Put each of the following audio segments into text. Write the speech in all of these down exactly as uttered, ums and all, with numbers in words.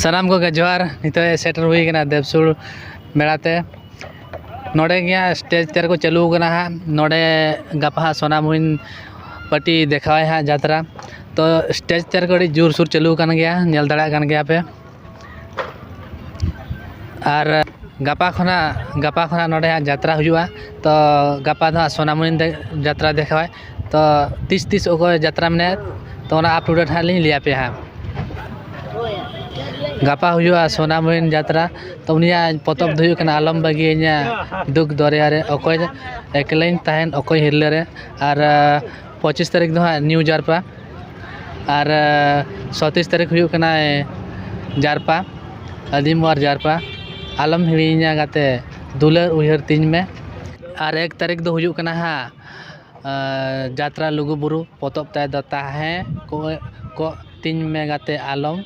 ᱥᱟᱱᱟᱢ ᱠᱚᱜᱮ ᱡᱚᱦᱟᱨ᱾ ᱱᱤᱛᱚᱜ ᱥᱮᱴᱮᱨ ᱦᱩᱭ ᱠᱟᱱᱟ ᱫᱮᱵᱽᱥᱩᱲ ᱢᱮᱞᱟ ᱛᱮ᱾ ᱱᱚᱰᱮ ᱜᱮ ᱦᱟᱸᱜ ᱥᱴᱮᱡᱽ ᱛᱮᱭᱟᱨ ᱠᱚ ᱪᱟᱹᱞᱩ ᱠᱟᱱᱟ ᱦᱟᱸᱜ᱾ ᱱᱚᱰᱮ ᱜᱟᱯᱟ ᱦᱟᱸᱜ ᱥᱳᱱᱟᱢᱩᱦᱤᱱ ᱯᱟᱹᱴᱤ ᱫᱮᱠᱷᱟᱣᱟᱭ ᱦᱟᱸᱜ ᱡᱟᱛᱨᱟ᱾ ᱛᱚ ᱥᱴᱮᱡᱽ ᱛᱮᱭᱟᱨ ᱠᱚ ᱟᱹᱰᱤ ᱡᱳᱨᱥᱳᱨ ᱪᱟᱹᱞᱩ ᱠᱟᱱ ᱜᱮᱭᱟ, ᱧᱮᱞ ᱫᱟᱲᱮᱭᱟᱜ ᱠᱟᱱ ᱜᱮᱭᱟ ᱯᱮ᱾ ᱟᱨ ᱜᱟᱯᱟ ᱠᱷᱚᱱᱟᱜ ᱜᱟᱯᱟ ᱠᱷᱚᱱᱟᱜ ᱱᱚᱰᱮ ᱦᱟᱸᱜ ᱡᱟᱛᱨᱟ ᱦᱩᱭᱩᱜᱼᱟ᱾ ᱛᱚ ᱜᱟᱯᱟ ᱫᱚ ᱦᱟᱸᱜ ᱥᱳᱱᱟᱢᱩᱦᱤᱱ ᱡᱟᱛᱨᱟ ᱫᱮᱠᱷᱟᱣᱟᱭ᱾ ᱛᱚ ᱛᱤᱥ ᱛᱤᱥ ᱚᱠᱚᱭ ᱡᱟᱛᱨᱟ ᱢᱮᱱᱟᱭᱟ, ᱛᱚ ᱚᱱᱟ up to date ᱦᱟᱸᱜ ᱞᱤᱧ ᱞᱟᱹᱭ ᱟᱯᱮᱭᱟ ᱦᱟᱸᱜ᱾ ᱜᱟᱯᱟ ᱦᱩᱭᱩᱜᱼᱟ ᱥᱳᱱᱟᱢᱩᱦᱤᱱ ᱡᱟᱛᱨᱟ᱾ ᱛᱚ ᱩᱱᱤᱭᱟᱜ ᱯᱚᱛᱚᱵ ᱫᱚ ᱦᱩᱭᱩᱜ ᱠᱟᱱᱟ ᱟᱞᱚᱢ ᱵᱟᱹᱜᱤᱭᱟᱹᱧᱟ ᱫᱩᱠ ᱫᱚᱨᱭᱟ ᱨᱮ, ᱚᱠᱚᱭ ᱮᱠᱞᱟᱧ ᱛᱟᱦᱮᱱ ᱚᱠᱚᱭ ᱦᱤᱨᱞᱟᱹ ᱨᱮ᱾ ᱟᱨ ᱟᱨ ᱯᱚᱸᱪᱤᱥ ᱛᱟᱹᱨᱤᱠᱷ ᱫᱚ ᱦᱟᱸᱜ ᱱᱤᱭᱩ ᱡᱟᱨᱯᱟ᱾ ᱟᱨ ᱥᱚᱛᱤᱥ ᱛᱟᱹᱨᱤᱠᱷ ᱦᱩᱭᱩᱜ ᱠᱟᱱᱟᱭ ᱡᱟᱨᱯᱟ, ᱟᱹᱫᱤᱢ ᱚᱣᱟᱨ ᱡᱟᱨᱯᱟ᱾ ᱟᱞᱚᱢ ᱦᱤᱲᱤᱧᱟ ᱜᱟᱛᱮ, ᱫᱩᱞᱟᱹᱲ ᱩᱭᱦᱟᱹᱨ ᱛᱤᱧ ᱢᱮ᱾ ᱟᱨ ᱮᱠ ᱛᱟᱹᱨᱤᱠᱷ ᱫᱚ ᱦᱩᱭᱩᱜ ᱠᱟᱱᱟ ᱦᱟᱸᱜ ᱡᱟᱛᱨᱟ ᱞᱩᱜᱩᱵᱩᱨᱩ᱾ ᱯᱚᱛᱚᱵ ᱛᱟᱭ ᱫᱚ ᱛᱟᱦᱮᱸ ᱠᱚᱜ ᱠᱚᱜ ᱛᱤᱧ ᱢᱮ ᱜᱟᱛᱮ, ᱟᱞᱚᱢ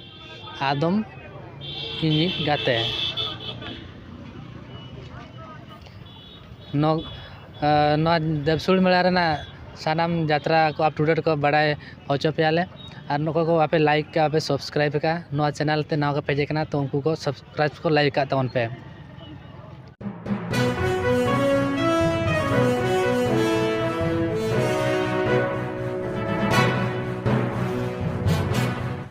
ᱟᱫᱚᱢ ᱤᱧᱤᱡ ᱜᱟᱛᱮ᱾ ᱱᱚ-, ᱱᱚᱣᱟ ᱫᱮᱵᱽᱥᱩᱲ ᱢᱮᱞᱟ ᱨᱮᱱᱟᱜ ᱥᱟᱱᱟᱢ ᱡᱟᱛᱨᱟ ᱠᱚ up to date ᱠᱚ ᱵᱟᱲᱟᱭ ᱦᱚᱪᱚ ᱯᱮᱭᱟᱞᱮ᱾ ᱟᱨ ᱱᱚᱠᱚ ᱠᱚ ᱵᱟᱯᱮ like ᱠᱟᱜᱼᱟ, ᱵᱟᱯᱮ subscribe ᱠᱟᱜᱼᱟ, ᱱᱚᱣᱟ channel ᱛᱮ ᱱᱟᱣᱟ ᱠᱚ ᱯᱮ ᱦᱮᱡ ᱟᱠᱟᱱᱟ, ᱛᱚ ᱩᱱᱠᱩ ᱠᱚ subscribe ᱠᱚ like ᱠᱟᱜ ᱛᱟᱵᱚᱱ ᱯᱮ᱾